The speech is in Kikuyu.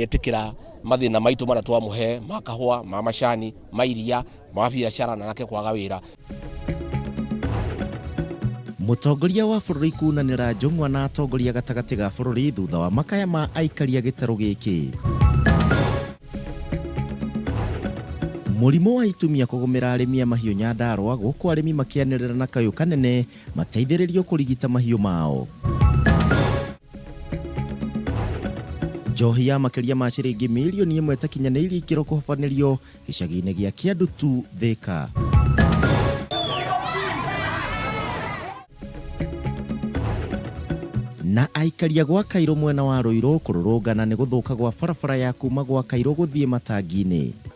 Nĩ etĩkĩra mathĩna maitũ marĩa twamũhe ma kahũa, ma macani, ma iria, ma biacara na nake kwaga wĩra. Mũtongoria wa bũrũri kunanĩra njũng'wa na atongoria gatagatĩ ga bũrũri thutha wa makaya ma aikari a gĩtarũ gĩkĩ. Mũrimũ wa itumia kũgũmĩra arĩmi a mahiũ Nyandarũa gũkũ arĩmi makĩanĩrĩra na kayũ kanene mateithĩrĩrio kũrigita mahiũ mao. Njohi ya makĩria ma ciringi mirioni ĩmwe ĩtakinyanĩirie ikĩro kũhobanĩrio gĩcagi-inĩ gĩa Kĩandutu, Thĩka. Na aikari a gwa Kairũ mwena wa Rũirũ kũrũrũngana nĩ gũthũka gwa barabara ya kuma gwa Kairũ gũthiĩ Matangi-inĩ.